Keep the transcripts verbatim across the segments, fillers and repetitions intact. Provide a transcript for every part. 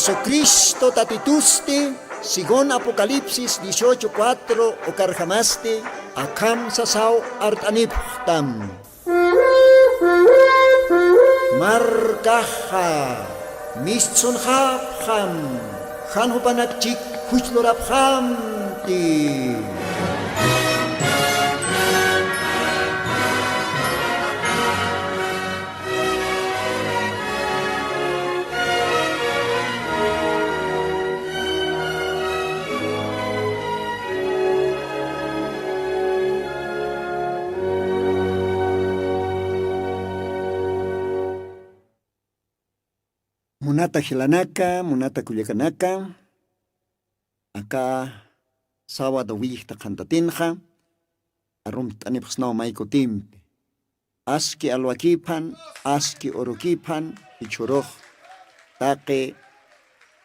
Jesucristo Tatitusti, según Apocalipsis dieciocho cuatro, ukarjamasti akham sasaw art'anipxtam. Markaxa mistsunxapxam, jan jupanakchik juchlurapxamti. Munata jilanaka, munata kullakanaka, aka sábado willjta qhantatinxa arumt'anipxsnaw may kutimpi. Aski alwakiphan, aski urukiphan jichhürux taqi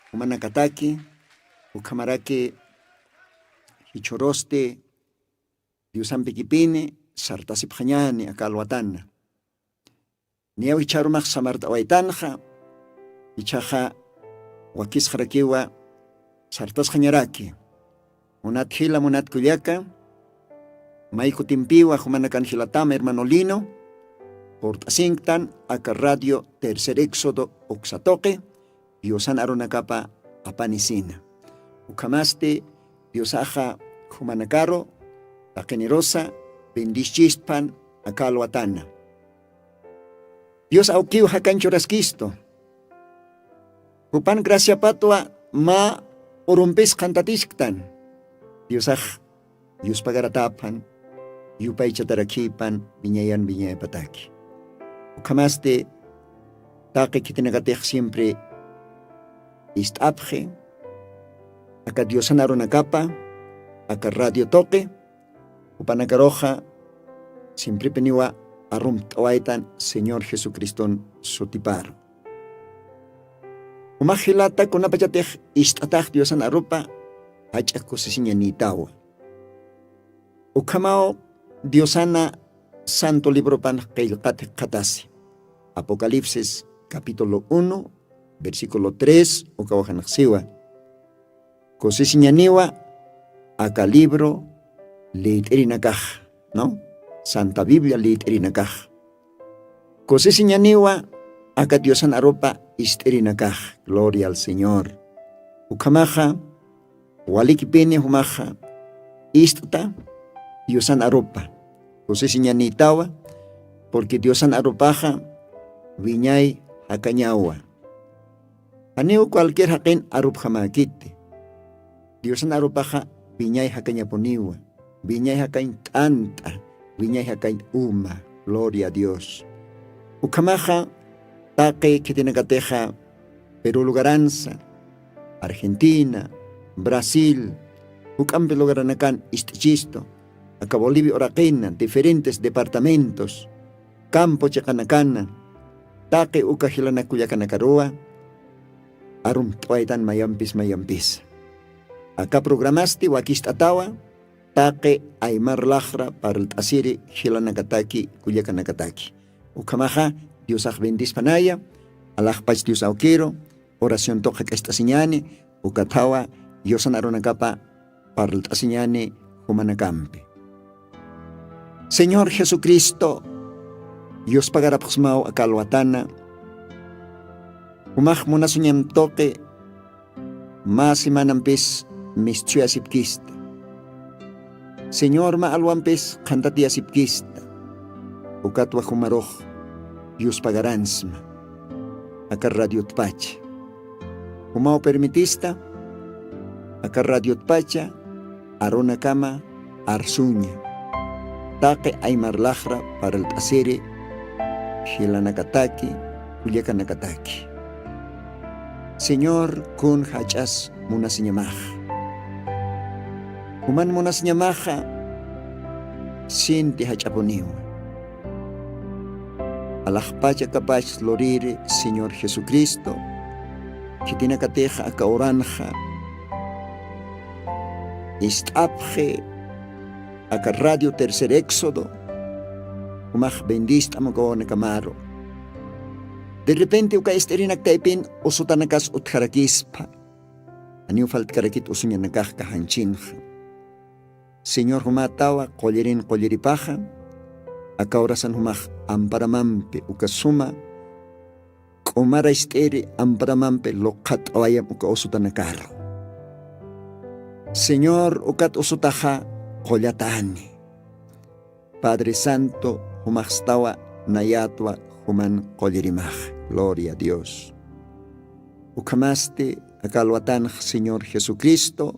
jumanakataki, ukhamaraki jichhürusti Diosampikipini sartasipxañäni aka alwatana. Niyaw jichhürumax samart'awaytanxa, jichhaxa wakisxarakiwa sartasxañaraki. Munat jila, munat kullaka, may kutimpiwa jumanakan jilatam hermano Lino, purt'asinktan aka Radio Tercer Éxodo uksa tuqi, Diosan arunakapa apanisina. Ukhamasti Diosaxa jumanakaru taqinirusa bendischisphan aka alwatana. Dios awkiw jakañ churaskistu. Jupan graciapatwa mä urumpis qhantatisktan. Diosax yuspagarataphan, yupaychatarakïpan wiñayan wiñayapataki. Ukhamasti taqi khitinakatix siempre ist'apxi aka Diosan arunakapa aka radio tuqi, jupanakaruxa siemprepiniwa arumt'awaytan Señor Jesucriston sutiparu. Jumax jilata kunapachatix ist'atax Diosan arupa jach'a kusisiñanïtawa. Ukhamaw Diosana santo libropan qillqat jikxatasi. Apocalipsis capítulo uno, versículo tres, ukawaxanxsiwa. Kusisiñaniwa aka libro liyt'irinakax, ¿no? Santa Biblia liyt'irinakax. Kusisiñaniwa aka Diosan arupa ist'irinakax. Gloria al Señor. Ukhamaxa, walikipini jumaxa ist'ta Diosan arupa. Kusisiñanïtawa, porque Diosan arupaxa wiñay jakañawa. Janiw cualquier jaqin arupjamäkiti. Diosan arupaxa wiñay jakañapuniwa, wiñay jakañ t'ant'a, wiñay jakañ uma. Gloria a Dios. Ukhamaxa, taqi khitinakatixa Perú lugaransa, Argentina, Brasil, juk'ampi lugaranakan ist'ichistu, aka Bolivia uraqina, diferentes departamentos, campo chiqanakana, taqi uka jilanak kullakanakaruwa arumt'awaytan mayampis mayampis. Aka programasti wakist'atawa, taqi aymar laxra parlt'asiri jilanakataki kullakanakataki. Ukhamaxa, Diosax bendispanaya, alaxpach Dios awkiru, oración tuq jak'acht'asiñani, ukathawa Diosan arunakapa parlt'asiñani jumanakampi. Señor Jesucristo, yuspagarapxsmaw aka alwatana, jumax munasuñam tuqi, mä semanampis mistsuyasipkista. Señor, mä alwampis qhantatiyasipkista. Ukatwa jumarux yuspagaransma aka radiotpacha. Jumaw permitista aka radiotpacha arunakama arsuña, taqi aymar laxra parlt'asiri jilanakataki, kullakanakataki. Señor, kun jach'as munasiñamaxa. Juman munasiñamaxa, sinti jach'apuniwa. Alaxpach akapach luriri Señor Jesucristo, khitinakatixa aka uranxa ist'apxi aka Radio Tercer Éxodo, jumax bendist'am uka wawanakamaru. De repente uka ist'irinak taypin usutanakas utjarakispa. Janiw faltkarakit usuñanakax kajanchinxa. Señor jumatawa qullirin qulliripaxa, aka horasan jumax amparamampi uka suma k'umara ist'iri amparamampi luqhat'awayam uka usutanakaru. Señor ukat usutaxa qullatani. Padre Santo, jumaxstawa nayatwa juman qullirimax. Gloria a Dios. Ukhamasti aka alwatanx Señor Jesucristo,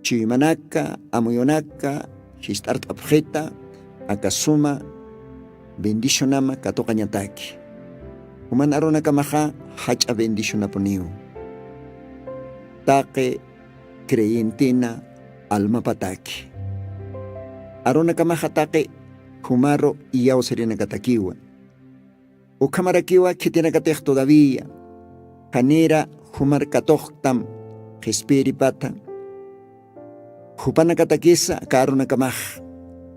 chuymanaka, amuyunaka, sist'art'apxita, aka suma bendicionama katuqañataki. Juman arunakamaxa jach'a bendicionapuniw. Taqi creyentina almapataki. Arunakamaxa taqi jumaru iyawsirinakatakiwa. Ukhamarakiwa khitinakatix todavía janira jumar katuqtam qhispiyiripata. Jupanakatakisa aka arunakamax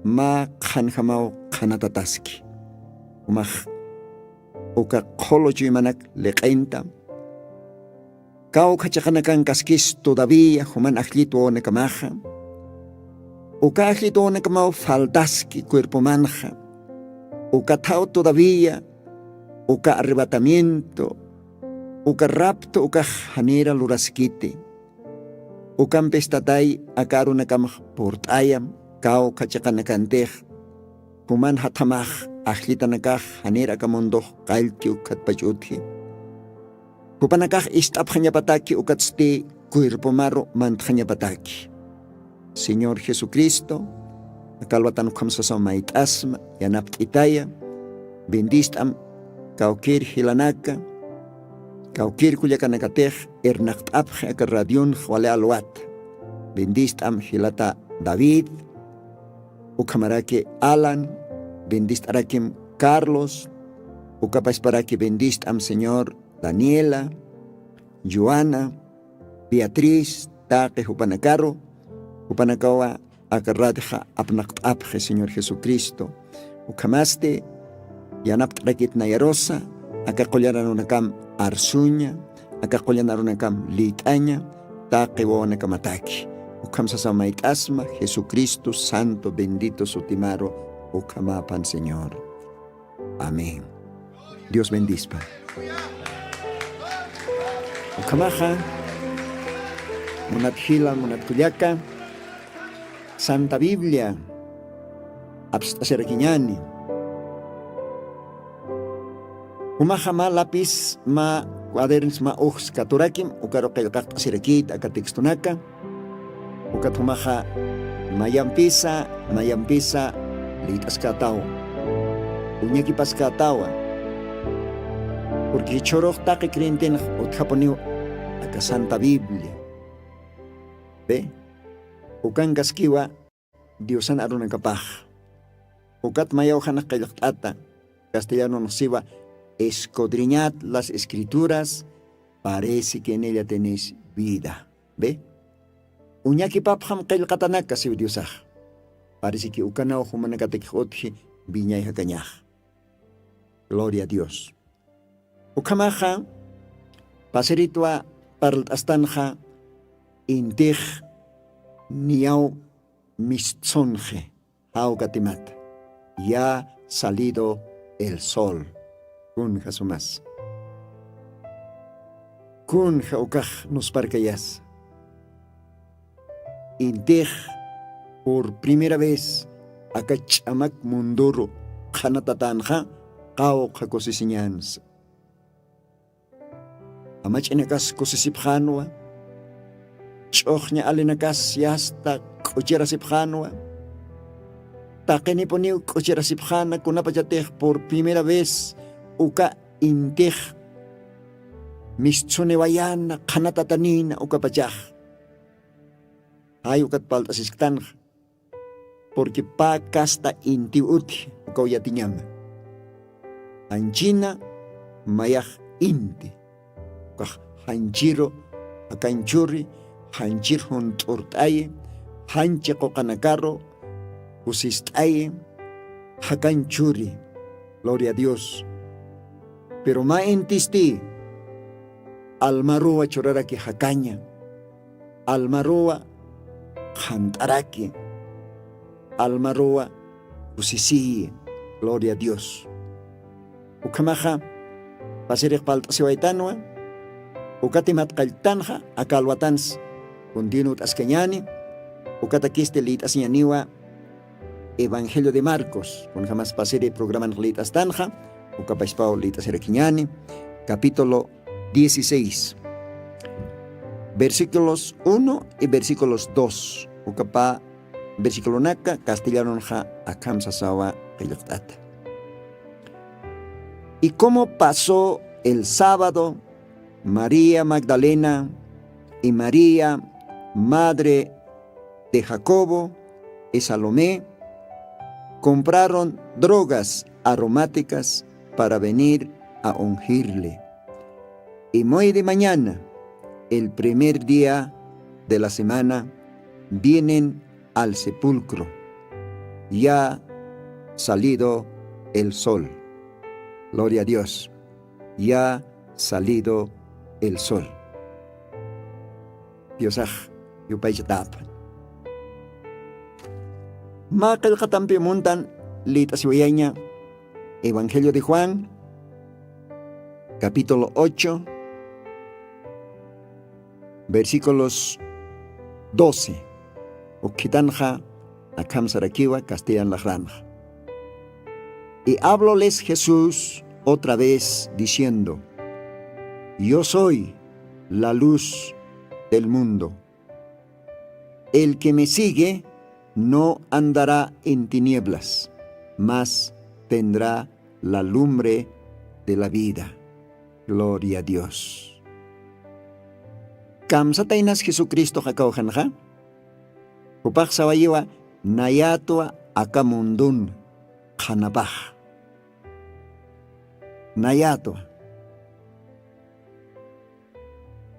mä qhanjamaw qhanatataski. Jumax uka qhulu chuymanak liq'intam. Kawkha chiqanakankaskis todavía juman ajllit wawanakamaxa. Uka ajllit wawanakamaw faltaski cuerpomanxa. Uka thaw todavía uka arrebatamiento, uka rapto ukax janira luraskiti. Ukampis Tatay aka arunakamax purt'ayam kawkha chiqanakantix. Juman jathamax ajllitanakax janir aka mundox qallki ukkhatpach utji. Jupanakax ist'apxañapataki ukatsti cuerpomaru mantxañapataki. Señor Jesucristo, aka alwatan ukham sasaw mayt'asma, yanapt'itaya, bendist'am kawkir jilanaka, kawkir kullakanakatix irnaqt'apxi aka radionx wali alwat. Bendist'am jilata David, ukhamaraki Alan, bendist'arakim Carlos, ukapasparaki bendist'am Señor Daniela, Joana, Beatriz, taqi jupanakaru, jupanakawa aka radioxa apnaqt'apxi Señor Jesucristo. Ukhamasti yanapt'arakit nayarusa, aka qullan arunakam arsuña, aka qullan arunakam lït'aña, taqi wawanakamataki. Ukham sasaw mayt'asma Jesucristo santo bendito sutimaru, ukhamäpan Señor. Amén. Dios bendispa. Ukhamaxa, munat jila, munat kullaka, Santa Biblia apst'asirakiñani. Jumaxa mä lapis, mä cuadernos, mä ujs katurakim, ukaru qillqaqt'asirakït aka textonaka. Ukat jumaxa mayampisa, mayampisa lït'askätawa, uñakipaskätawa. Porque jichhürux taqi creyentenx utjapuniw aka Santa Biblia. ¿Ve? Ukankaskiwa Diosan arunakapax. Ukat mayaw janax qillqt'ata, castellanonx siwa, escudriñad las Escrituras, parece que en ella tenéis vida. ¿Ve? Uñakipapxam qillqatanaka siw Diosax. Parece que ukanaw jumanakatakix utji wiñay jakañax. Gloria a Dios. Ukhamaxa, pasiritwa parlt'astanxa, intix niyaw mistsunxi, jawkatimata. Ya ha salido el sol. Kunja sumas. Kunja ukax nusparkayas. Intix por primera vez aka ch'amak munduru qhanatatanxa, qawqha kusisiñänsa. Amach'inakas kusisipxänwa, ch'uxña alinakas yasta k'uchirasipxänwa, taqinipuniw k'uchirasipxäna kunapachatix por primera vez uka intix mistsuniwayäna, qhanatatanïna ukapachax. Jay ukat palt'asisktanxa. Porque pä casta intiw utji, ukaw yatiñama. Janchina mayax inti. Ukax janchiru jakan churi, janchir junt'urt'ayi, janchi quqanakaru kusist'ayi, jakan churi. Gloria a Dios. Pero mä intisti almaruwa churaraki jakaña, almaruwa qhant'araki, almaruwa kusisiyi. Gloria a Dios. Ukhamaxa pasirix palt'asiwaytanwa. Ukati matqalltanxa aka alwatans kuntinuw t'askañani. Ukatakisti lït'asiñaniwa evangelio de marcos kunjamas pasiri programanx lït'astanxa. Ukapaspaw lït'asirakiñani capítulo dieciséis, versículos uno y versículos dos. Ukapa versiculonaka castellanonxa akham sasawa qillqt'ata. Y como pasó el sábado, María Magdalena y María, madre de Jacobo y Salomé, compraron drogas aromáticas para venir a ungirle. Y muy de mañana, el primer día de la semana, vienen al sepulcro. Ya salido el sol. Gloria a Dios. Ya salido el sol. Diosax yupaychatapan. Mä qillqatampi muntan lït'asiwayaña Evangelio de Juan, capítulo ocho, versículos doce. Ukhitanxa akham sarakiwa castellan laxranxa. Y hablóles Jesús otra vez diciendo: Yo soy la luz del mundo. El que me sigue no andará en tinieblas, mas tendrá la lumbre de la vida. Gloria a Dios. Kamsataynas Jesucristoxa kawjanxa, jupax sawayiwa nayatwa aka mundun qhanapax. Nayatwa.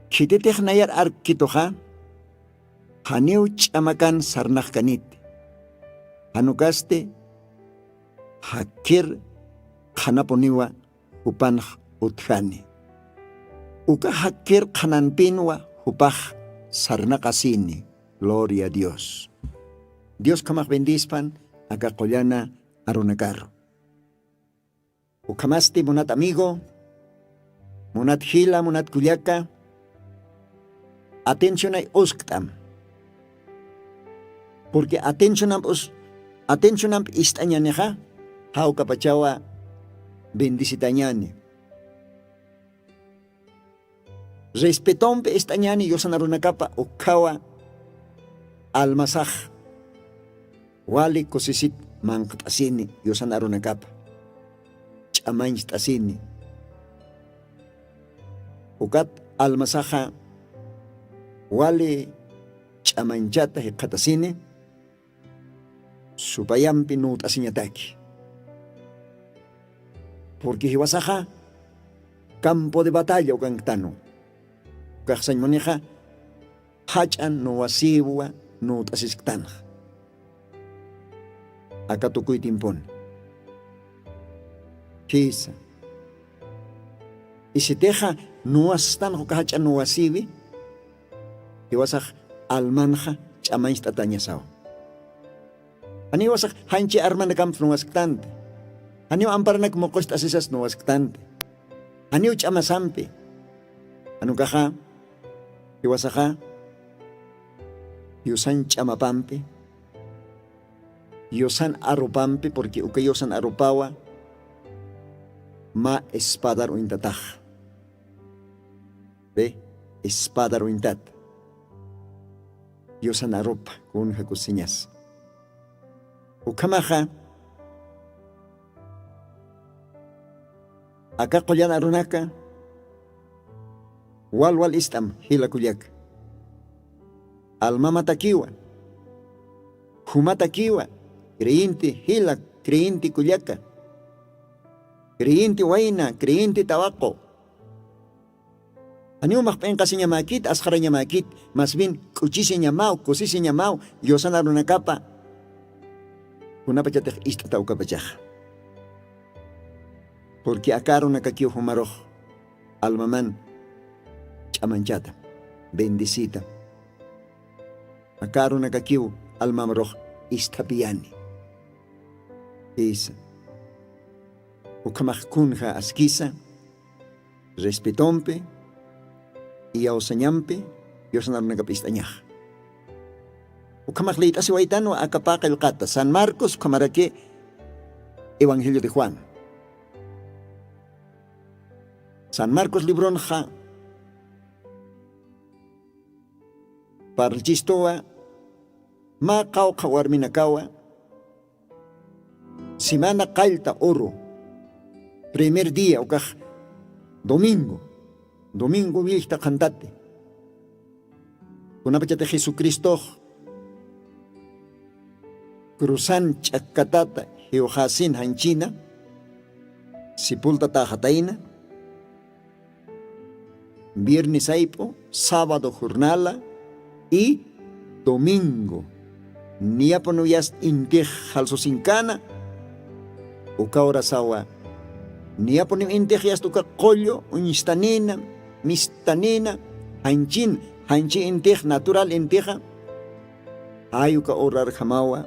Khititix nayar arkkituxa, janiw ch'amakan sarnaxkaniti. Janukasti jakkir qhanapuniwa jupanx utjani. Uka jakkir qhananpinwa jupax sarnaqasini. Gloria a Dios. Dios khamax bendispan aka qullana arunakaru. Ukhamasti munat amigo, munat jila, munat kullaka, atencionay uskt'am. Porque atencionamp us atencionamp ist'añanixa, jawkapachawa bendisitañani. Respetompi ist'añani yusan arunakapa ukhawa almasax wali kusisit manqt'asini yusan arunakapa ch'amañcht'asini. Ukat almasaxa wali ch'amañchata jikxatasini. Supayampi nuwt'asiñataki. Purki jiwasaxa campo de batalla ukanktanwa. Ukaxsañmunixa jach'an nuwasiwa nuwt'asisktanxa. Aka tukuy timpun jisa. Isitixa nuwastan juka jach'an nuwasiwi jiwasax almanxa ch'amañcht'atañasaw. Janiwasax janchi armanakamp nuwasktanti. Janiw amparanak muqucht'asisas nuwasktanti. Janiw ch'amasampi. Janukaxa jiwasaxa yusan ch'amapampi yusan arupampi purki uka yusan arupawa mä espadar uñtatax. Espadar uñtat yusan arupa kunja kusiñas. Ukhamaxa aka qullan arunaka wal wal ist'am jila kullaka. Almamatakiwa jumatakiwa creyente jila creyente kullaka creyente wayna creyente tawaqu. Janiw maxp'inqasiñamäkit asxarañamäkit mas bien k'uchisiñamaw kusisiñamaw yusan arunakapa kunapachatix ist'ata ukapachaxa. Purqui akarunakakiw jumarux almaman ch'amanchatam bendecitam. Akarunakakiw almamarux isthapiyani. Isa, ukhamax kunja askisa respetompi iyawsañampi yusnarunakap ist'añax. Ukhamax liyt'asiwaytanwa akapaqillqata san marcos ukhamaraki evangelio de juan. San marcos libronxa parlchistuwa mä qawqha warminakawa simana qallta uru primer dia ukax domingo domingo willjta qhantati. Kunapachati jesucristox cruzan ch'akkatata jiwxasin janchina sipultataxatayna viernes ayp'u sábado jornala y domingo niyapuniw yast intix jalsusinkana. Uka horasawa niyapuniw intix yast uka qullu uñstanina mistanina janchin janchi intix natural intixa. Jay uka horarjamawa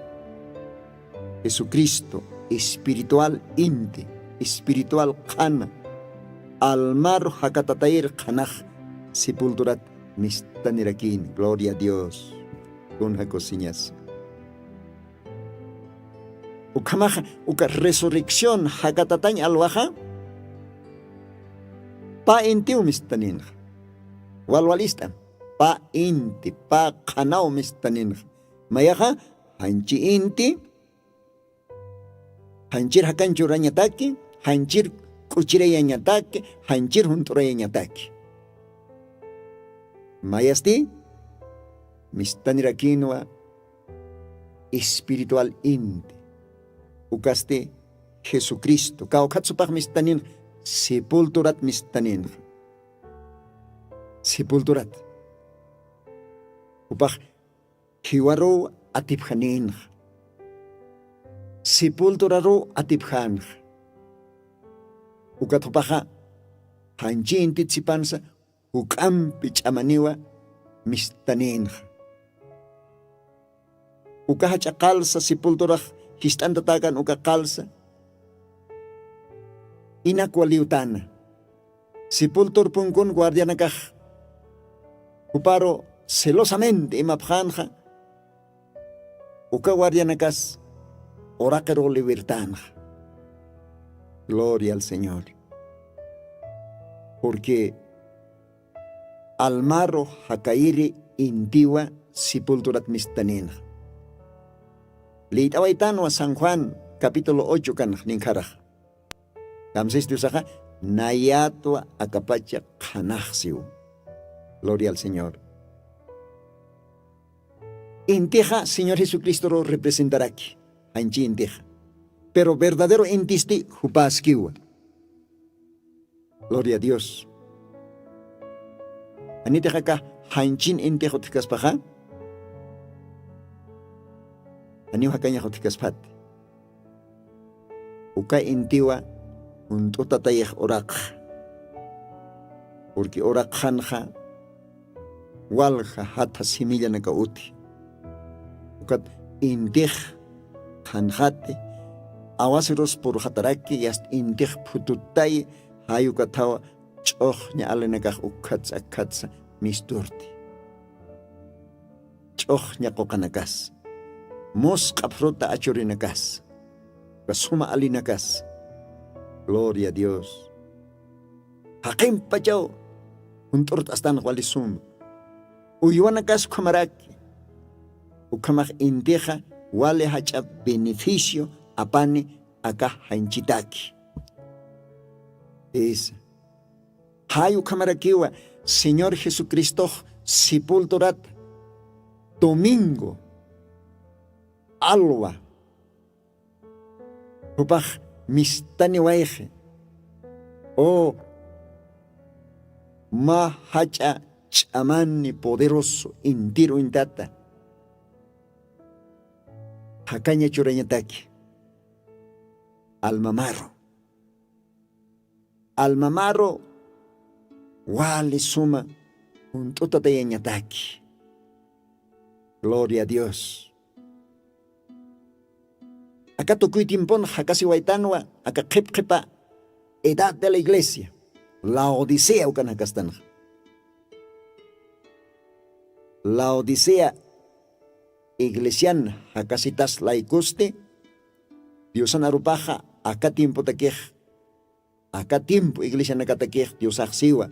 jesucristo espiritual inti espiritual qhana almaru jakatatayir qhanax sepulturat mistanirakini gloria a dios. Kunja kusiñas ukhamaxa uka resurrección jakatatañ alwaxa pä intiw mistaninxa. Walwalist'an pä inti pä qhanaw mistaninxa. Mayaxa janchi inti janchir jakañ churañataki janchir k'uchirayañataki janchir junt'urayañataki. Mayasti mistanirakinwa espiritual inti ukasti jesucristo kawkhat supax mistaninxa sepulturat mistaninxa. Sepulturat jupax jiwaruw atipjaninxa sepulturaruw atipjanxa. Ukat jupaxa janchi intit sipansa juk'ampi ch'amaniwa mistaninxa. Uka jach'a qalsa sepulturax jist'antatäkan uka qalsa inakwa liwtana sepultur punkun guardianakax juparu celosamente imapxänxa uka guardianakas uraqiruw liwirtänxa. Gloria al señor. Purqui almaru jakayiri intiwa sepulturat mistaninxa. Liyt'awaytanwa san juan capítulo ocho kanxa ninkharaxa. Kamsis diosaxa nayatwa akapacha qhanaxsiw. Gloria al señor. Intixa señor jesucristoru representaraki janchi intixa pero verdadero intisti jupaskiwa. Gloria a dios. Janitixaka janchin intix utjkaspaxa janiw jakañax utjkaspati. Uka intiwa junt'utatayax uraqxa purqui uraqxanxa walja jatha simillanaka uthi. Ukat intix qhanxati awasirus purxataraki yast intix phututtay jay ukathawa ch'uxña alinakax ukkhatsa akkhatsa misturti. Ch'uxña quqanakas musq'a phruta achurinakas uka suma alinakas. Gloria a dios. Jaqimpachaw junt'urt'astanx wali suma uywanakas ukhamaraki. Ukhamax intixa wali jach'a beneficio apani aka janchitaki. Isa jay ukhamarakiwa señor jesucristox sepulturata domingo alwa jupax mistaniwayxi. O mä jach'a ch'amani poderoso intiruñtata jakaña churañataki almamaru Almamaru wali suma junt'utatayañataki. Gloria a dios. Aka tukuy tiempon jakasiwaytanwa aka qhipqhipa edad de la iglesia, laodicea ukan jakastanxa. Laodicea iglesian jakasitas laykusti diosan arupaxa aka tiempotakix aka tiempo iglesianakatakix diosaxsiwa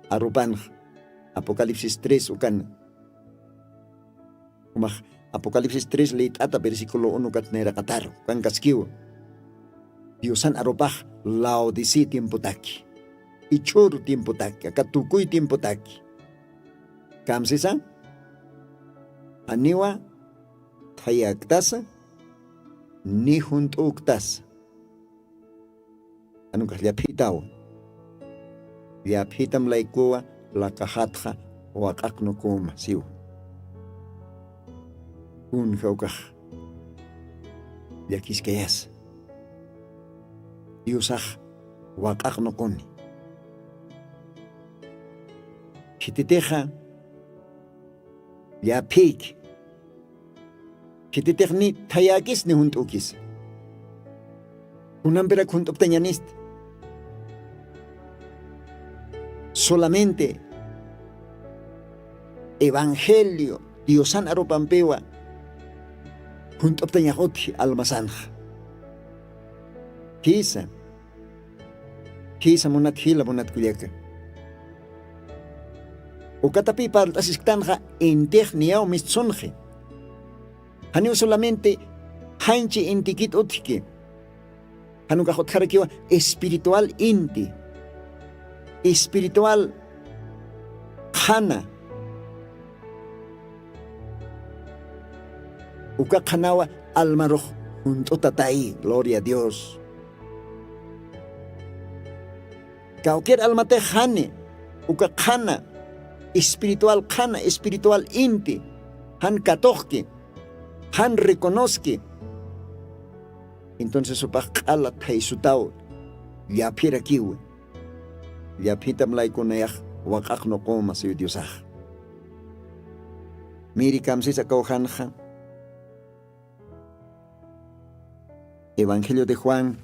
arupanxa. Apocalipsis tres ukan jumax apocalipsis tres lït'ata versículo uno katnayraqataru ukan kaskiwa. Diosan arupax laodicea tiempotaki ichhuru tiempotaki aka tukuy tiempotaki. Kamsisa janiwa thayaktasa ni junt'uktasa. Anukax llaphitawa llaphitam laykuwa lakaxatxa waq'aqnukuma siwa. Kunja ukax llakiskayasa diosax waq'aqnukuni. Khititixa llaphïki khititix ni thayäkis ni junt'ukis. Kunampirak junt'uptañanista solamente evangelio diosan arupampiwa junt'uptañax utji almasanxa. Khisa khisa munat jila munat kullaka. Ukatapi parlt'asisktanxa intix niyaw mistsunxi. Janiw solamente janchi intikit utjki. Janukax utjarakiwa espiritual inti espiritual qhana. Uka qhanawa almarux junt'utatayi gloria a dios. Kawkir almatix jani uka qhana espiritual qhana espiritual inti jan katuxki jan reconoski. Entonces upax q'ala thaysutaw llaphirakiwi. Llaphitam laykunayax waq'aqnuquma siwi diosax. Miri kamsisa kawjanxa evangelio de juan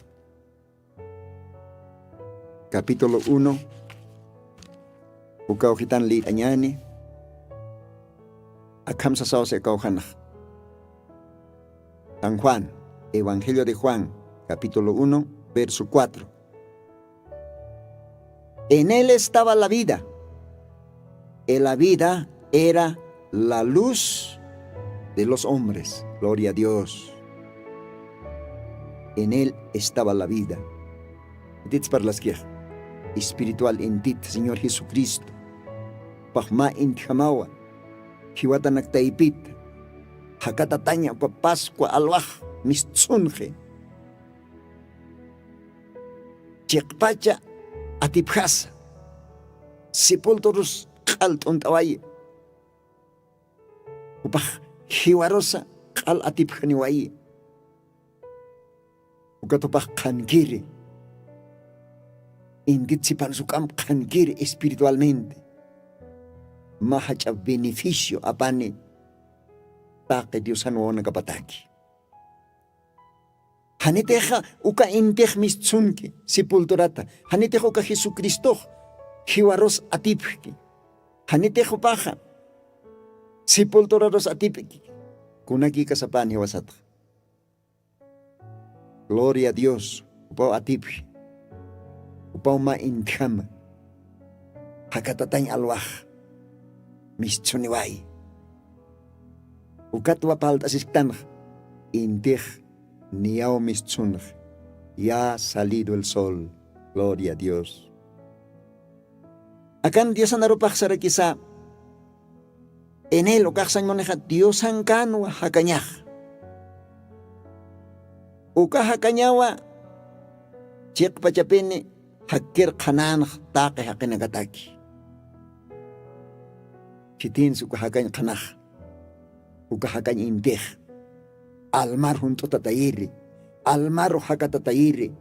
capítulo uno. Ukawjitan lït'añani akham sasawsi akawjanax. San juan evangelio de juan capítulo uno verso cuatro. En él estaba la vida. Y la vida era la luz de los hombres gloria a dios. En él estaba la vida. Intits parlaskix espiritual intit señor jesucristo. Paxma intjamawa jiwatanak taypit jakatataña upa pascua alwax mistsunxi. Chiqpacha atipjasa sepulturus q'al t'unt'awayi. Upax jiwarusa q'al atipjaniwayi. Ukat upax qhankiri intitsipan suk'am qhankiri espiritualmente. Mä jach'a beneficio apani taqi diosan wawanakapataki. Janitixa uka intix mistsunki sepulturata. Janitix uka jesucristox jiwarus atipxki. Janitix upaxa sepulturarus atipki. Kunakïkasapani jiwasatxa gloria a dios. Upaw atipxi upaw mä intjama jakatatañ alwax mistsuniwayi. Ukatwa palt'asisktanx intix niyaw mistssunx. Ya salido el sol. Gloria a dios. Akan diosan arupaxsarakisa en él ukaxsañ munixa diosankanwa jakañax. Uka jakañawa chiqpachapini jakkir qhananx taqi jaqinakataki. Khitinsi uka jakañ qhanax uka jakañ intix almar junt'utatayiri almaru jakatatayiri.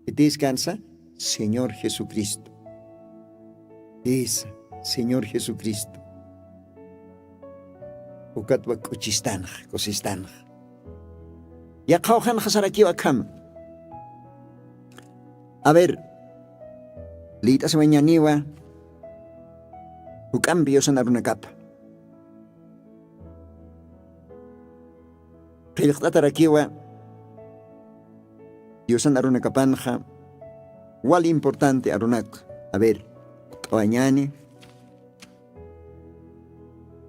Khitiskansa Señor Jesucristo. Isa, Señor Jesucristo. Ukatwa k'uchistanxa, kusistanxa. Yaqhawxanxa sarakiw akhama. A ver, liyt'asiwañaniwa juk'ampi yusan arunakapa. Qillqt'atarakiwa yusan arunakapanxa wal importante arunak. A ver, t'awañani.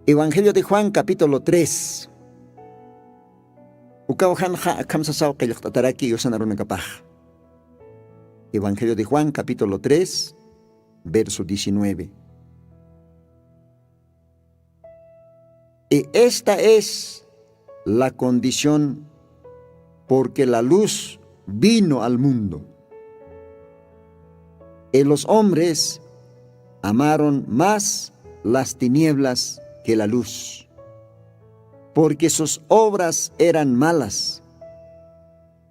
Evangelio de Juan capítulo tres. Ukawxanxa akham sasaw qillqt'ataraki yusan arunakapax. Evangelio de Juan capítulo tres, verso diecinueve. Y esta es la condición porque la luz vino al mundo. Y los hombres amaron más las tinieblas que la luz, porque sus obras eran malas,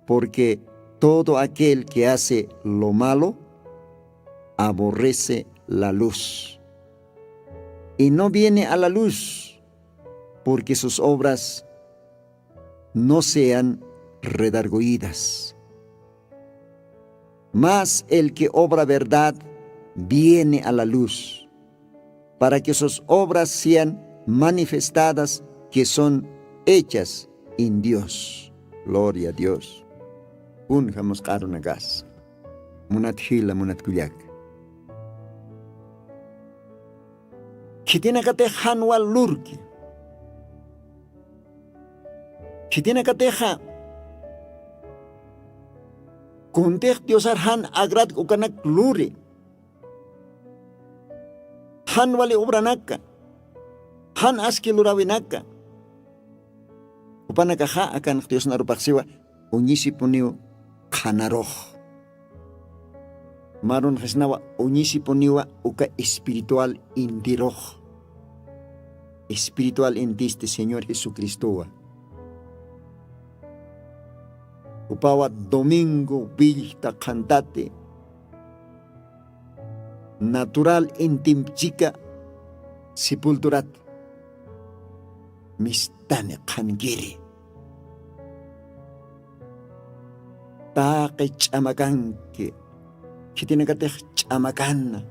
porque todo aquel que hace lo malo aborrece la luz y no viene a la luz, porque sus obras no sean redargüidas. Mas el que obra verdad viene a la luz, para que sus obras sean manifestadas que son hechas en Dios. Gloria a Dios. Kunjamus q'arunakas. Munat jila, munat kullak. Khitinakatix jan wal lurki. Khitinakatixa kuntix Diosar jan agradk ukanak luri. Jan wali obranaka, jan aski lurawinaka. Jupanakaxa akanx Diosnarupaxsiwa uñisipuniw qhanarux. Marunxisnawa uñisipuniwa uka espiritual intirux. Espiritual intisti Señor Jesucristowa. Jupawa domingo willta qhantati natural intimp chika sepulturat mistani qhankiri. Taqi ch'amakanki, khitinakatix ch'amakana,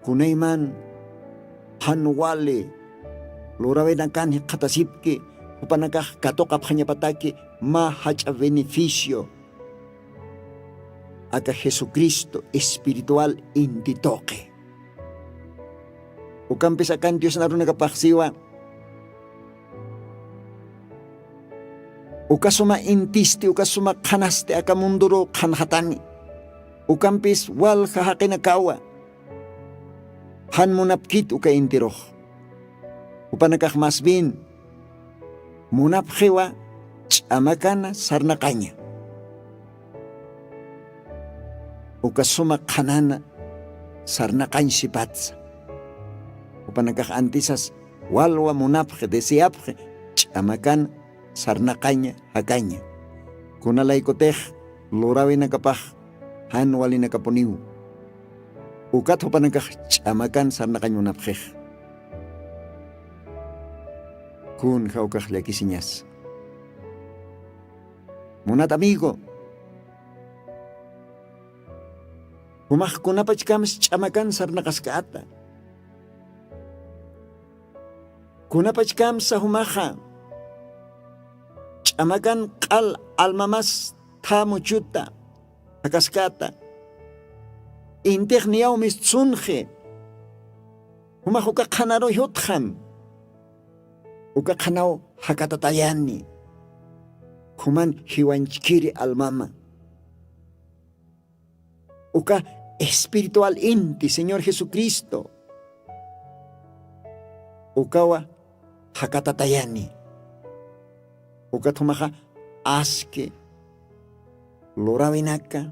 kunayman jan wali lurawinakan jikxatasipki, jupanakax katuqapxañapataki mä jach'a beneficio aka Jesucristo espiritual inti tuqi. Ukampis akan Diosnarunakapaxsiwa uka suma intisti, uka suma qhanasti aka munduruw qhanxatani. Ukampis walja jaqinakawa jan munapkit uka intirux. Jupanakax más bien munapxiwa ch'amakana sarnaqaña. Uka suma qhanana sarnaqañ sipatsa. Jupanakax antisas walwa munapxi, deseapxi ch'amakana sarnaqaña jakaña. Kunalaykutix lurawinakapax jan walinakapuniw. Ukat jupanakax ch'amakan sarnaqañ munapxix. Kunja ukax llakisiñas. Munat amigo, jumax kunapachkams ch'amakan sarnaqaskata. Kunapachkamsa jumaxa ch'amakan q'al almamas thamuchuta jakaskata. Intix niyaw mistsunxi. Jumax uka qhanaru jutxam. Uka qhanaw jakatatayani. Juman jiwanchkiri almama. Uka espiritual inti Señor Jesucristo. Ukawa jakatatayani. Ukat jumaxa aski lurawinaka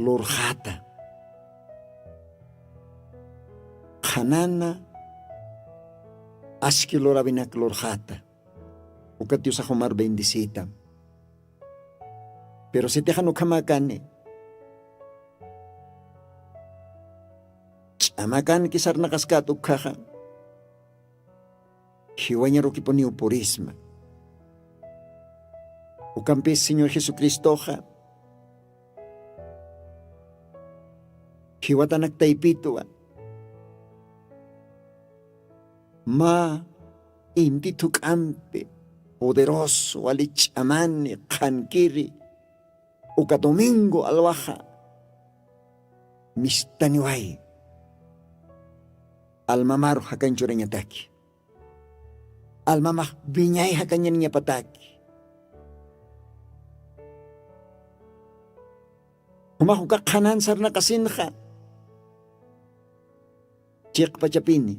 lurxata. Qhanana aski lurawinaka lurxata. Ukat Diosax jumar bendecita. Pero sitixan ukhamäkani, ch'amakanki sarnaqaskät ukkhaxa, jiwañarukipuniw purisma. Ukampis señor jesucristoxa jiwatanak taypitwa mä inti thuk'ampi poderoso wali ch'amani qhankiri uka domingo alwaxa mistaniway. Almamaru jakañ churañataki, almamax wiñay jakañaniñapataki. Jumax uka qhanan sarnaqasinxa chiqpachapini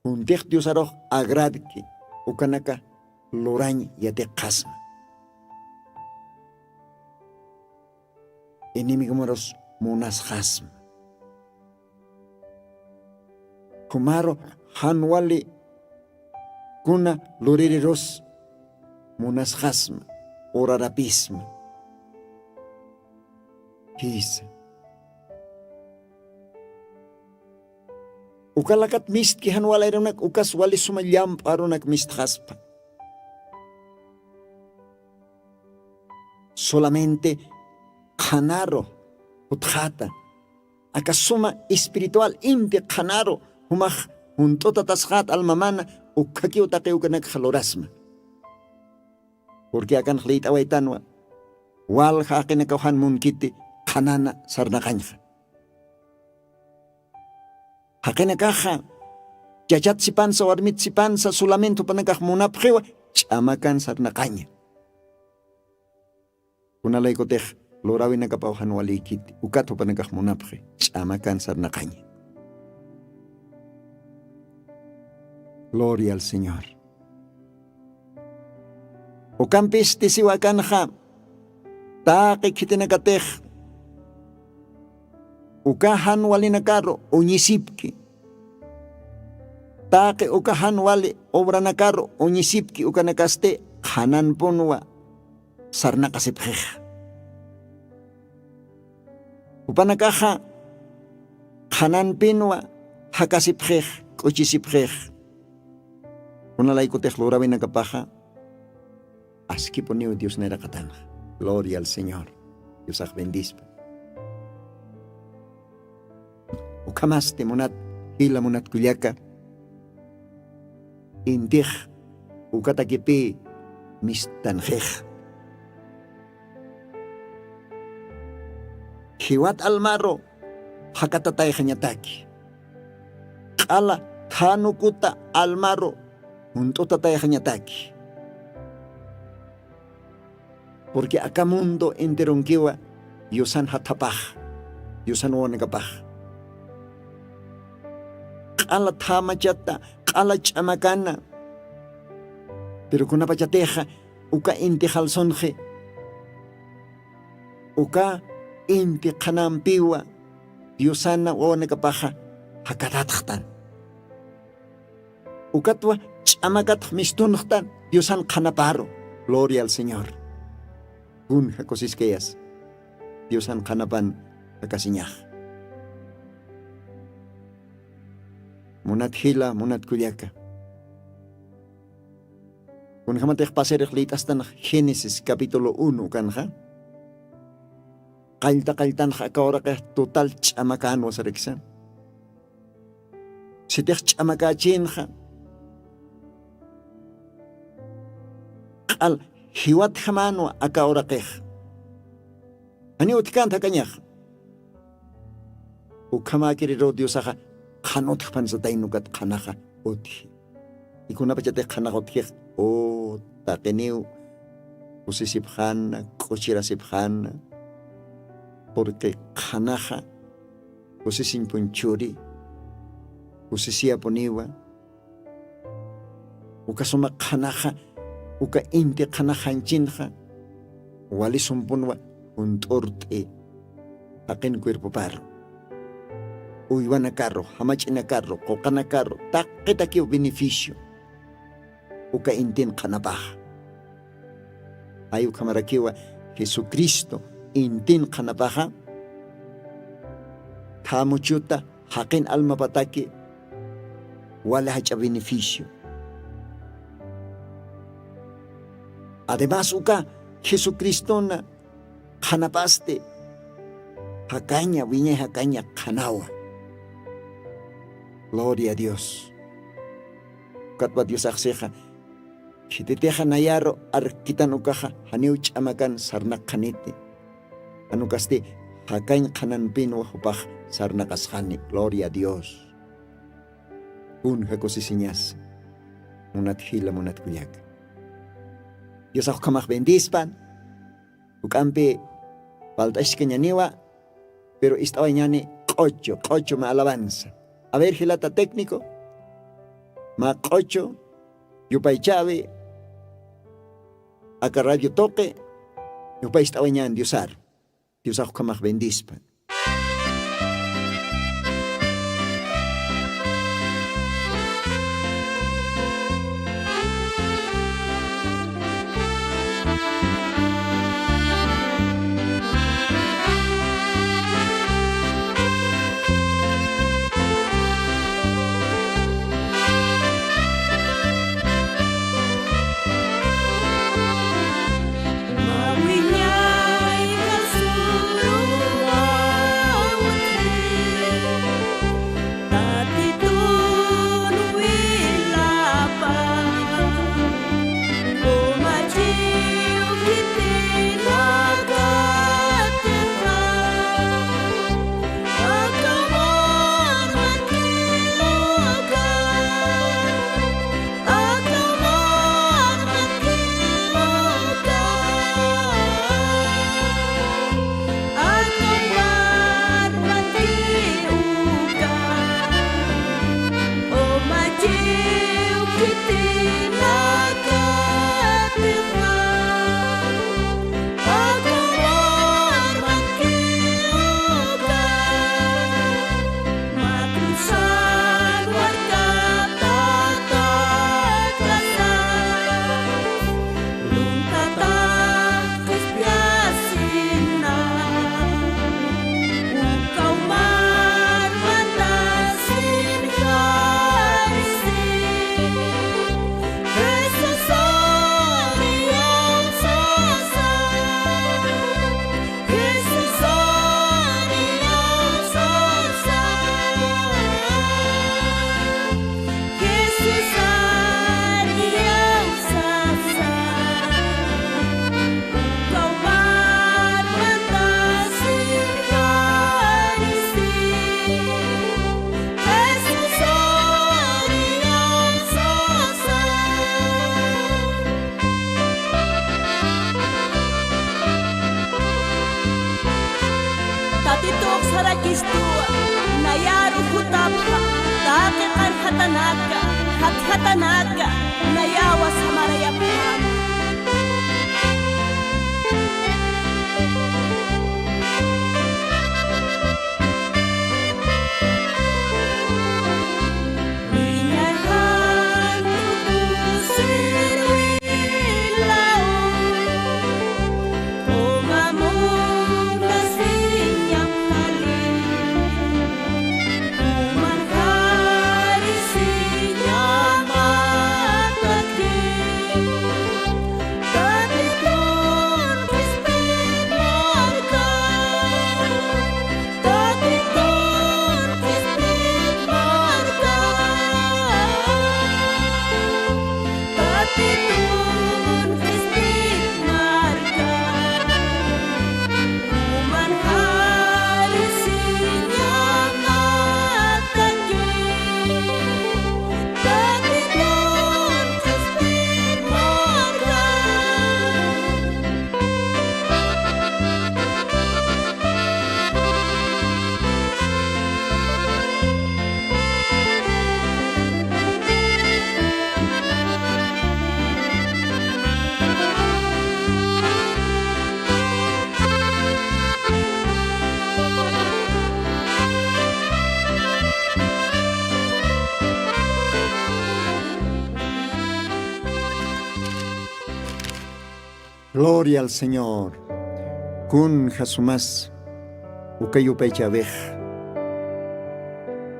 juntix diosarux agradki ukanaka lurañ yatiqxasma. Enemigomarus munasxasma. Jumaru jan wali kuna luririrus munasxasma, urarapisma. Jisa, ukalakat mistki jan wali arunak ukas wali suma llamp'u arunak mistxaspa. Solamente qhanaru jutxata aka suma espiritual inti qhanaru jumax junt'utatasxat almamana ukkhakiw taqi ukanakxa lurasma. Purqui akanx lït'awaytanwa walja jaqinakaw jan munkiti qhanana sarnaqañxa. Jaqinakaxa chachat sipansa warmit sipansa solament jupanakax munapxiwa ch'amakan sarnaqaña. Kunalaykutix lurawinakapaw jan walïkiti ukat jupanakax munapxi ch'amakan sarnaqaña. Gloria al señor. Ukampis tisiwa akanxa taqi khitinakatix uka jan walinakaru uñisipki, taqi uka jan wali obranakaru uñisipki ukanakasti qhananpunwa sarnaqasipxixa. Jupanakaxa qhananpinwa jakasipxix, k'uchisipxix. Kunalaykutix lurawinakapaxa askipuniw diosniraqatanxa. Gloria al señor. Diosax bendispa. Ukhamasti munat jila munat kullaka, intix ukatakipï mistanxix. Jiwat almaru jakatatayxañataki, q'ala thanukuta almaru junt'utatayxañataki. Purqui aka mundo enteronkiwa diosan jathapax, diosan wawanakapax q'ala thamachata, q'ala ch'amakana. Piru kunapachatixa uka inti jalsunxi uka inti qhanampiwa diosana wawanakapaxa jakatatxtan. Ukatwa ch'amakatx mistunxtan diosan qhanaparu. Gloria al señor. Kunja kusiskayas diosan qhanapan jakasiñax. Munat jila munat kullaka, kunjamatix pasirix lït'astanax génesis capítulo uno ukanxa qallta qalltanxa aka uraqix total ch'amakänwa saraksa. Sitix ch'amakachinxa q'al jiwatjamänwa aka uraqix. Janiw utjkänta jakañax. Ukhamäkiriruw diosaxa qhan utjpansataynukat qhanaxa utji. Ikunapachatix qhanaxa utjix u taqiniw kusisipxana, k'uchirasipxana. Purqui qhanaxa kusisiñpun churi kusisiyapuniwa. Uka suma qhanaxa uka inti qhanax janchinxa walisumpunwa junt'urt'i jaqin cuerpoparu, uywanakaru, jamach'inakaru, quqanakaru taqitakiw beneficio uka intin qhanapaxa. Ay ukhamarakiwa jesucristo intin qhanapaxa. thamuchuta jaqin almapataki wali jach'a beneficio. Además uka jesucristona qhanapasti jakaña wiñay jakaña qhanawa. Gloria a dios. Ukatwa diosaxsixa khititixa nayaru arkitan ukaxa janiw ch'amakan sarnaq qhaniti. Anukasti jakañ qhananpinwa jupax sarnaqasxani. Gloria a dios. Kunja kusisiñas munat jila munat kullaka. Diosax ukhamax bendispan. Uk'ampi falt'askañaniwa. Pero ist'awañani q'ocho q'ocho ma alabanza. A ver jilata técnico, ma q'ocho yupaychawi. Aka radio toqi yupay ist'awañan diosar. Diosax ukhamax bendispan. Tatitux sarakistuwa, nayaru jutapxa, taqi qanjatanaka, jatjatanaka, nayawa samarayapxama. Gloria al señor. Kunja sumas uka yupaychäwix.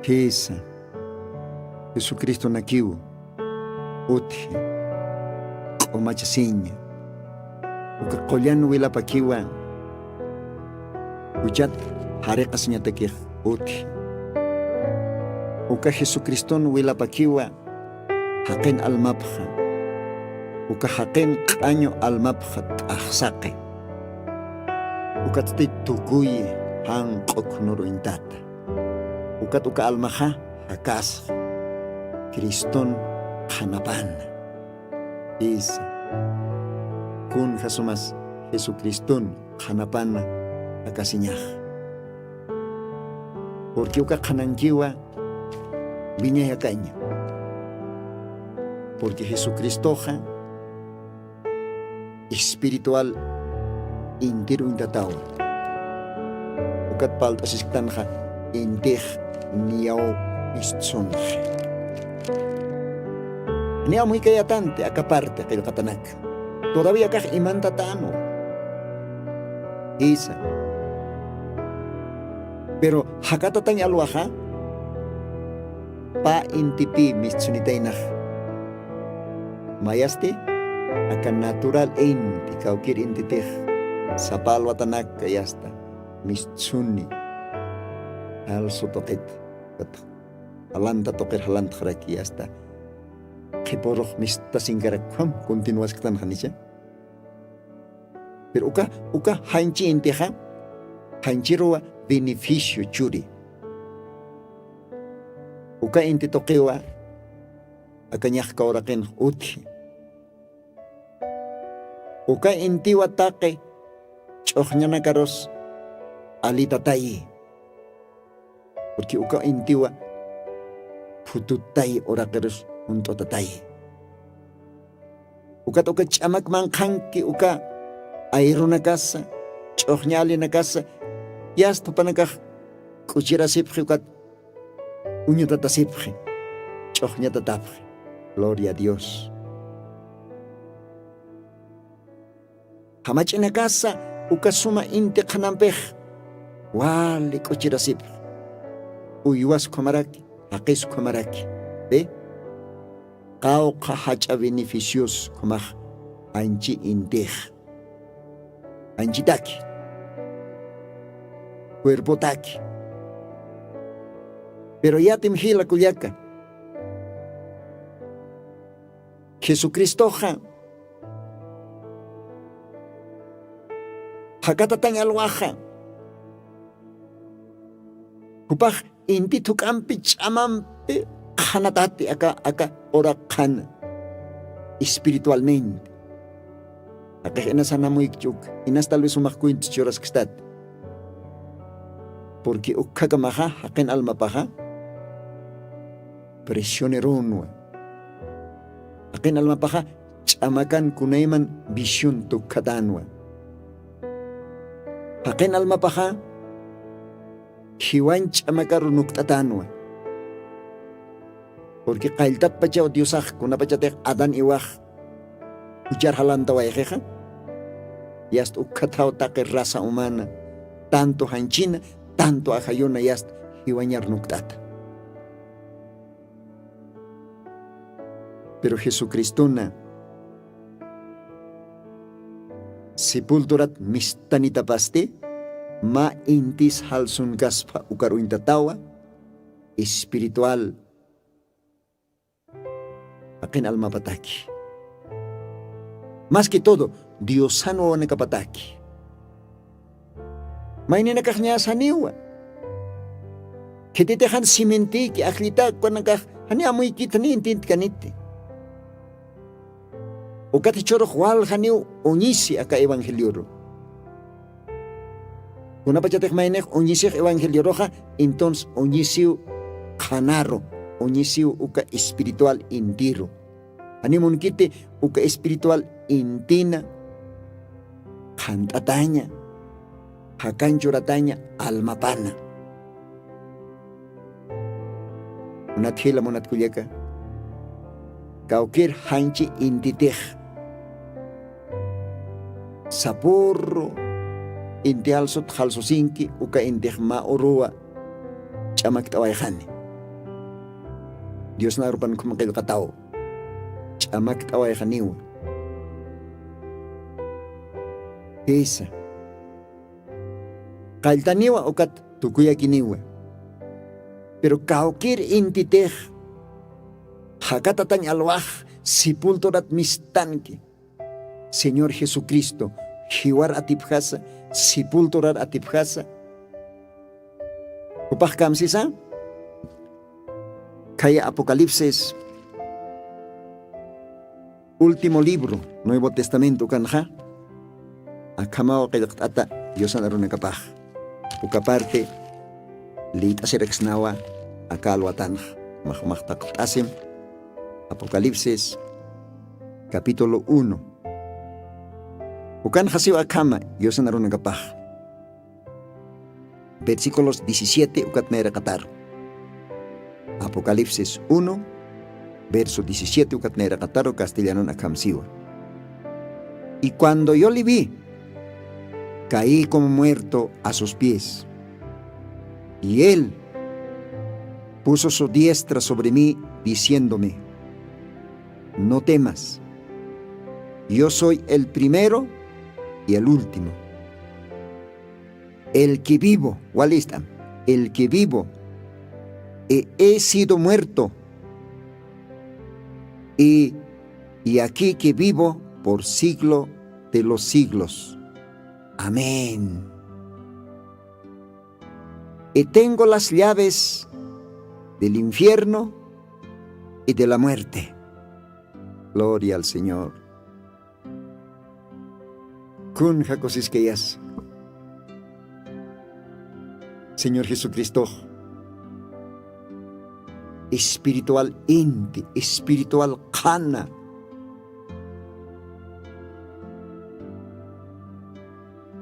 Jisa, jesucristonakiw utji, q'umachasiña. Uka qullan wilapakiwa juchat jariqasiñatakix utji. Uka jesucriston wilapakiwa jaqin almapxa, uka jaqin q'añu almapxa t'axsaqi. Ukatsti tukuyi janq'u khunuruyntata. Ukat uka almaxa jakasxa, criston qhanapana. Jisa, kunjasumas jesucriston qhanapana jakasiñaxa. Purqui uka qhanankiwa wiñayakaña. Purqui jesucristoxa espiritual intiruñtatawa. Ukat palt'asisktanxa intix niyaw istsunxi. Niyaw muykayatanti aka parte qillqatanak. Todavía kax imantatanwa. Jisa, pero jakatatañ alwaxa pä intipï mistsunitaynax. Mayasti aka natural inti kawkir intitix sapa alwatanak kayasta mistsuni. Jalsu tuqit jalanta tuqir jalantxaraki asta qhipurux mistasinkarakham continuasktan janicha. Pero uka uka janchi intixa janchiruwa beneficio churi. Uka inti tuqiwa aka ñaxka uraqinx utji. Uka intiwa taqi ch'uxñanakarus alitatayi. Purqui uka intiwa phututayi uraqirus junt'utatayi. Ukat uka ch'amak manqhanki uka ayrunakasa ch'uxña alinakasa yasta jupanakax k'uchirasipxi ukat uñutatasipxi ch'uxñatatapxi. Gloria a dios. Jamach'inakasa uka suma inti qhanampix wali k'uchirasipxi. Uywas ukhamaraki jaqis ukhamaraki. Qawqha jach'a beneficios ukhamax anchi intix anchitaki cuerpotaki. Pero yatim jila kullaka jesucristoxa jakatatañ alwaxa jupax inti thuk'ampi ch'amampi qhanatati aka aka uraqhan espiritualmente. Jaqix inas janamuykchi uka inas tal vez sumax cuenta churaskstati. Purqui ukkakamaxa jaqin almapaxa presionirunwa. Jaqin almapaxa ch'amakan kunayman visión tukhatanwa. Jaqin almapaxa jiwañ ch'amakaru nukt'atanwa. Purqui qalltatpachaw diosax kunapachatix adán iwax juchar jalantawayxixa yasta ukkhathaw taqi raza humana tanto janchina tanto ajayuna yasta jiwañar nukt'ata. Pero jesucristona sepulturat mistanitapasti mä intis jalsunkaspha ukaruñtatawa espiritual jaqin almapataki. Mas que todo diosan wawanakapataki mayninakax ñasaniwa. Khititixan simintiki ajllitak ukanakax jani amuykita ni intintkaniti. Ukat jichhurux waljaniw uñisi aka evangelioru. Kunapachatix maynix uñisix evangelioruxa entonces uñisiw qhanaru uñisiw uka espiritual intiru. Janimunkiti uka espiritual intina qhant'ataña jakanchurataña almapana. Munat jila munat kullaka kawkir janchi intitix sapurru inti jalsut jalsusinki uka intix mä uruwa ch'amakt'awayxani. Diosna arupan khum qillqataw. Ch'amakt'awayxaniwa. Jisa. Qalltaniwa ukat tukuyakiniwa. Pero kawkir intitix jakatatañ alwax sepulturat mistanki. Señor Jesucristo jiwar atipjasa, sepulturar atipjasa. Jupax kamsisa khaya Apocalipsis, último libro, Nuevo Testamento kanxa. Akhamaw qillqt'ata Diosan arunakapax. Uka parte liyt'asiraksnawa aka alwatanx. Max max taqt'asim. Apocalipsis capítulo uno. Ukanxa siw akhama Diosan arunakapax. Versículos diecisiete ukat nayraqataru. Apocalipsis uno, verso diecisiete ukat nayraqataru castellanun akham siwa. Y cuando yo le vi, caí como muerto a sus pies. Y él puso su diestra sobre mí, diciéndome: "No temas, yo soy el primero y el último, el que vivo", walistam, "el que vivo, he, he sido muerto, y, y aquí que vivo por siglo de los siglos. Amén. Y tengo las llaves del infierno y de la muerte". Gloria al Señor. Kunja kusiskayas. Señor Jesucristox espiritual inti, espiritual qhana.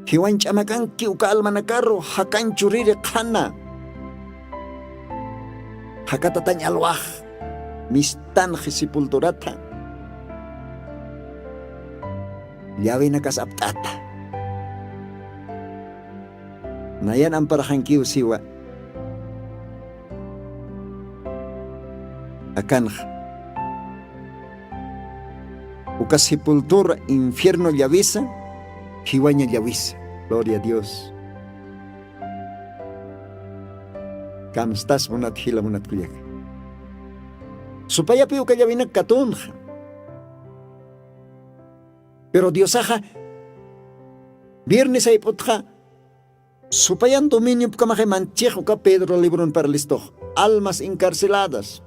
Jiwañ ch'amakanki uka almanakaru, jakañ churiri qhana. Jakatatañ alwax, mistanxi sepulturatha. Llawinakas apt'ata. Nayan amparaxankiw siwa. Akanxa. Uka sepultura infierno llawisa, jiwaña llawisa. Gloria a Dios. Kamstas munat jila munat kullaka. Supayapi uka llawinak katunxa. Pero Diosaxa viernes ayp'utxa supayan dominio pukamaxay manchix uka Pedro libron parlistux. Almas encarceladas.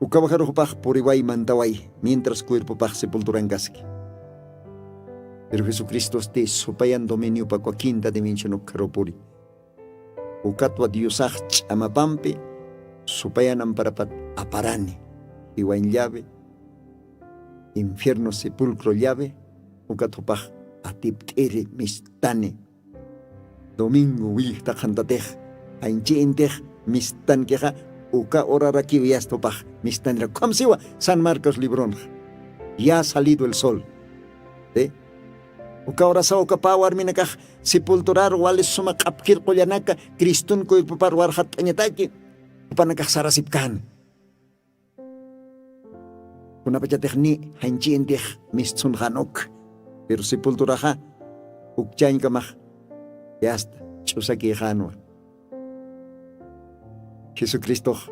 Uka bajaruxpax puriway mantaway mientras cuerpopax sepulturankaski. Pero Jesucristosti supayan dominiopa cuaquinta dimension ukxarupuri. Ukatwa Diosax ch'amapampi supayan amparapat aparani. Jiwañ llave, infierno sepulcro llave, ukat jupax atipt'iri mistani. Domingo willkta qhantatix, janchi intix mistankixa, uka horarakiw yasta jupax mistanira. Ukham siwa San Marcos libronxa. Ya ha salido el sol. ¿Sí? Uka horasaw uka pä warminakax sepulturar wali suma q'apkir qullanaka Cristun cuerpopar warxatt'añataki, jupanakax sarasipkän. Kunapachatix ni janchi intix mistsunxän uk, pero sepulturaxa ukchañkamax yasta ch'usakïxänwa. Jesucristox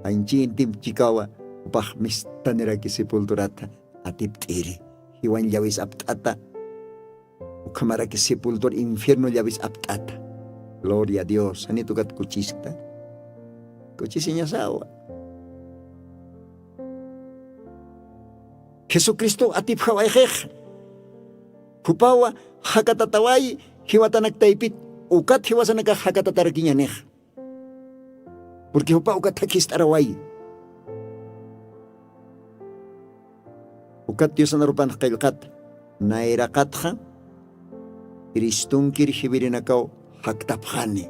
janchi intim chikawa, jupax mistaniraki sepulturatha atipt'iri, jiwañ llawis apt'ata. Ukhamaraki sepultura infierno llawis apt'ata. Gloria a Dios. Janit ukat kuchiskta. Kuchisiñasawa. Jesucristo atipjawayxix. Jupawa jakatataway jiwatanak taypit, ukat jiwasanakax jakatatarakiñanix. Porque jupa ukat jakist'araway. Ukat Diosan arupanx qillqat, nayraqatxa Cristunkir jiwirinakaw jaktapxani.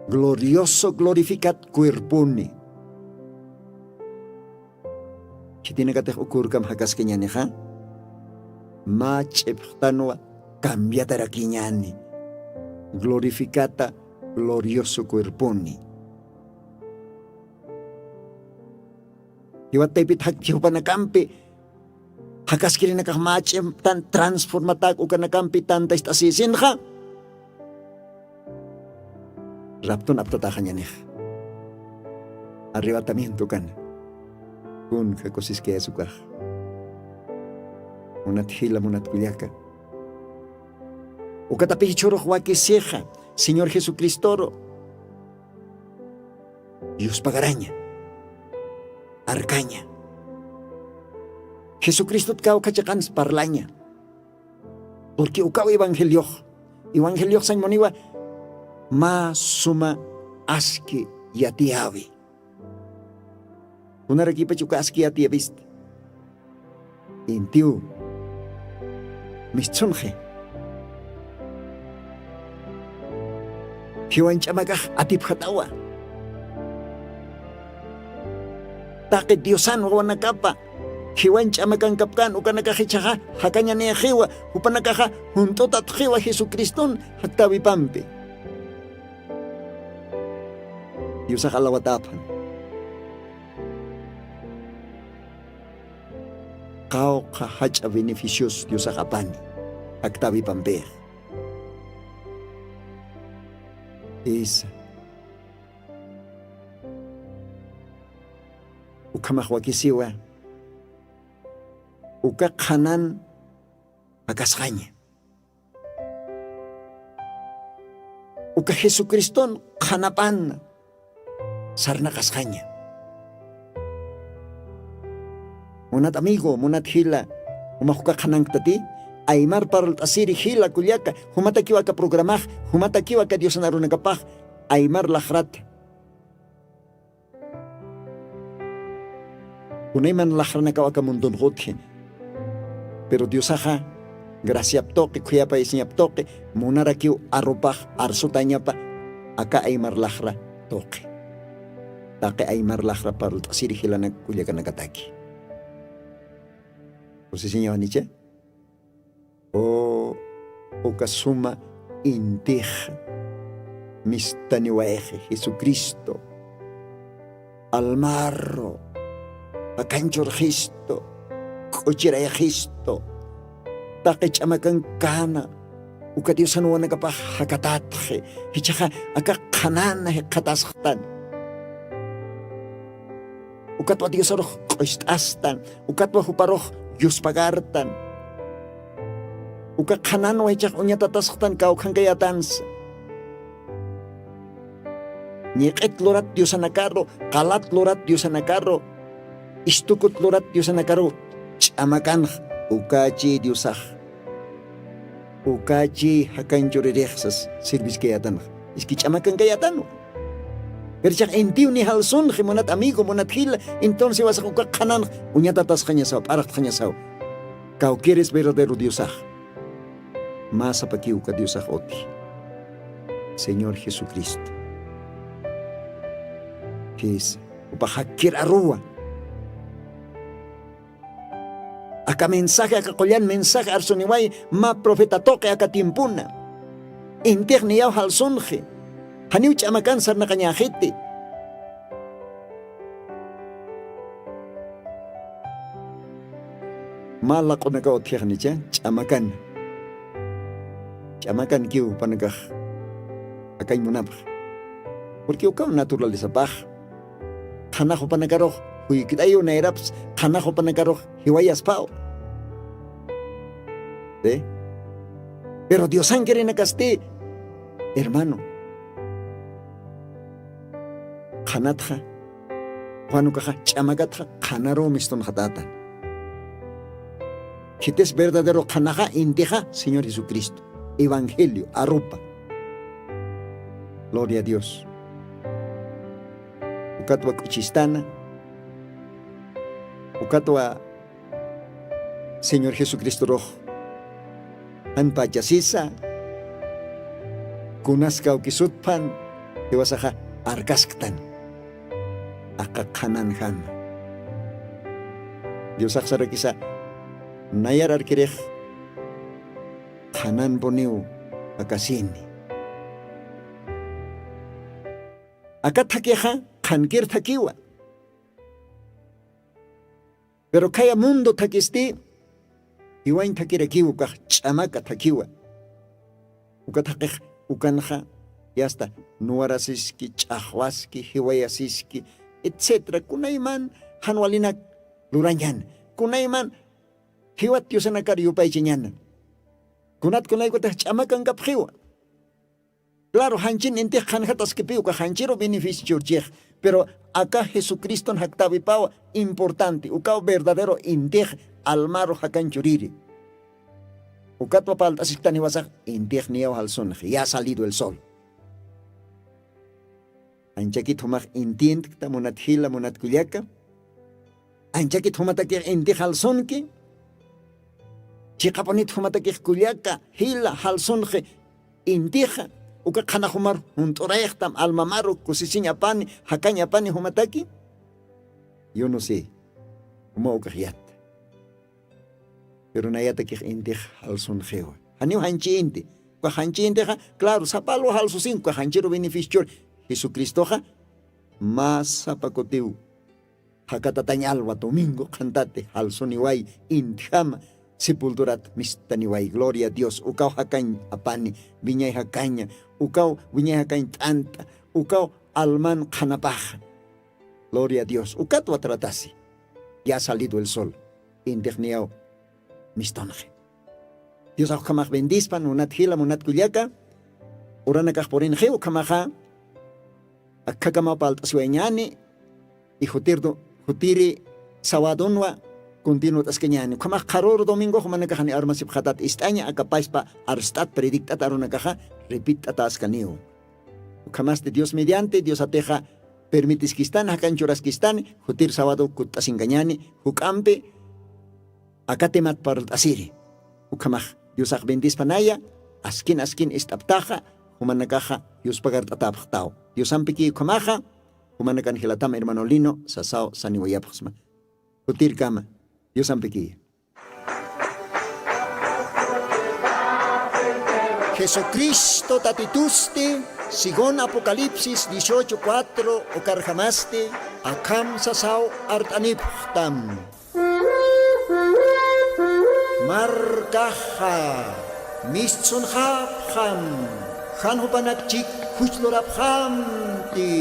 Glorioso, glorificat cuerponi. Khitinakatix uka urkam jakaskiñänixa, mä ch'ipxtanwa cambiatarakiñäni. Glorificata glorioso cuerponi. Jiwat taypit jakchi jupanakampi jakaskirinakax mach'imtan transformatak ukanakampi tantast'asïsinxa, raptun aptataxañanix. Arrebatamiento ukana kunka kusiskayas ukax. Munat jila munat kullaka, ukatapi jichhurux wakisixa señor jesucristoru yuspagaraña, arkaña. Jesucristot kawkha chiqans parlaña. Porque ukaw evangeliox, evangeliox sañmuniwa mä suma aski yatiyäwi. Kunarakipach uka aski yatiyäwista? Intiw mistsunxi. Jiwan ch'amakax atipxatawa. Taqi diosan wawanakapa jiwan ch'amakankapkan ukanakax ichhaxa jakañanïxiwa. Jupanakaxa junt'utatxiwa jesucriston jaktäwipampi. Diosax alawatäphan. Qawqha jach'a beneficios diosax apani jaktäwipampix. Isa, ukhamax wakisiwa uka qhanan jakasqaña. Uka jesucriston qhanapan sarnaqasqaña. Munat amigo, munat jila, jumax uka qhanankta ti aymar parlt'asiri jila kullaka, jumatakiw aka programax, jumatakiw aka diosan arunakapax aymar laxrata. Kunayman laxranakaw aka mundunx utji. Pero diosaxa graciap tuqi khuyapayasiñap tuqi munarakiw arrupax arsutañapa aka aymar laxra tuqi. Taqi aymar laxra parlt'asiri jilanak kullakanakataki. Kusisiñawanicha? O uka suma intix mistaniwayxi jesucristo, almarro jakanchurxistu, k'uchirayxistu, taqi ch'amakankana uka diosan wawanakapax jakatatxi. Jichhaxa aka qhanana jikxatasxtan. Ukatwa diosarux q'ust'astan, ukatwa juparux yuspagartan. Uka qhananwa jichhax uñatatasxtan kawkhankayatansa. Ñiq'it lurat diosanakaru, qalat lurat diosanakaru, istukut lurat diosanakaru ch'amakanx. Ukachi diosax, ukachi jakanchuririxsas sirviskayatanx. Iski ch'amakankayatanwa. Pero chax intiw ni jalsunxi munat amigo, munat jila, entonces wasax uka qhananx uñatatasxañasaw, p'arxtxañasaw. Kawkïris verdadero diosax, mä sapakiw uka diosax uti, señor jesucristo. Jisa, jupax jakkir aruwa. Aka mensaje, aka qullan mensaje arsuniway mä profeta tuqi aka tiempona. Intix niyaw jalsunxi, janiw ch'amakan sarnaqañäxiti. Mä laq'unakaw utjixanicha ch'amakan. Ch'amakankiw jupanakax akañ munapxi. Porque ukaw naturalizapax. Qhanax jupanakarux juyktayu nayraps, qhanax jupanakarux jiwayaspaw. ¿Sí? Pero diosankirinakasti, hermano, qhanatxa, juan ukaxa ch'amakatxa qhanaruw mistunxatätan. Khitis verdadero qhanaxa intixa señor jesucristo, evangelio, arrupa. Gloria a dios. Ukatwa k'uchistana, ukatwa señor jesucristorux jan pachasisa, kunas kawkisutpan jiwasaxa arkasktan aka qhananjama. Diosax sarakisa, nayar arkirix qhananpuniw jakasini. Aka thakixa qhankir thakiwa. Pero khaya mundo thakisti jiwañ thakirakiwa ukax ch'amaka thakiwa. Uka thaqix ukanxa yasta nuwarasiski ch'axwaski jiwayasiski, etcétera kunayman jan walinak lurañan, kunayman jiwat diosanakar yupaychañana. Kunat kunaykutax ch'amakankapxiwa. Claro janchin intix qhanjataskipiw uka janchiru beneficio churchix. Pero aka jesucriston jaktawipaw importante ukaw verdadero intix almaru jakanchuriri. Ukatwa palt'asiktaniwasax intix niyaw jalsunxi ya salidu el sol. Anchakit jumax intientkta munat jila munat kullaka. Anchakit jumatakix intix jalsunki. Chiqapunit jumatakix kullaka jila jalsunxi intixa. Uka qhanaxumar junt'urayxtam almamaru kusisiñ apani jakañ apani jumataki. Yunusi juma ukax yat. Pero nayatakix intix jalsunxiwa. Janiw janchi inti uka janchi intixa. Claro sapalwa jalsusin uka janchiru beneficior jesucristoxa. Mä sapa kutiw jakatatañ alwa domingo qhantati jalsuniway intjama sepulturat mistaniway gloria a dios ukaw jakañ apani wiñay jakaña ukaw wiñay jakañ t'ant'a ukaw alman qhanapaxa. Gloria a dios ukatwa tratasi. Ya salidu el sol intixniyaw mistunxi. Diosax ukhamax bendispan munat jila munat kullaka. Uranakax purinxiw ukhamaxa. Akkhakamaw palt'asiwañani. Ijutirdu jutiri sawadunwa kuntinut'askañani ukhamax qharuru domingox umanakaxani armasipxatat ist'aña akapaspa arst'at predict'at arunakaxa. Repitt'ataskaniw. Ukhamasti dios mediante diosatixa permitiskistani jakanchuraskistani jutir sawadu kutt'asinkañani juk'ampi. Akatimat parlt'asiri ukhamax diosax bendispanaya. Askin askin ist'aptaxa jumanakaxa yuspagart'atapxtaw. Diosampiki ukhamaxa jumanakan jilatam hermano lino sasaw saniwayapxsma. Jutirkama diosampikiya. Jesucristo tatitusti según apocalipsis dieciocho cuatro ukarjamasti akham sasaw art'anipxtam. Markaxa mistsunxapxam jan jupanakchik juchlurapxamti.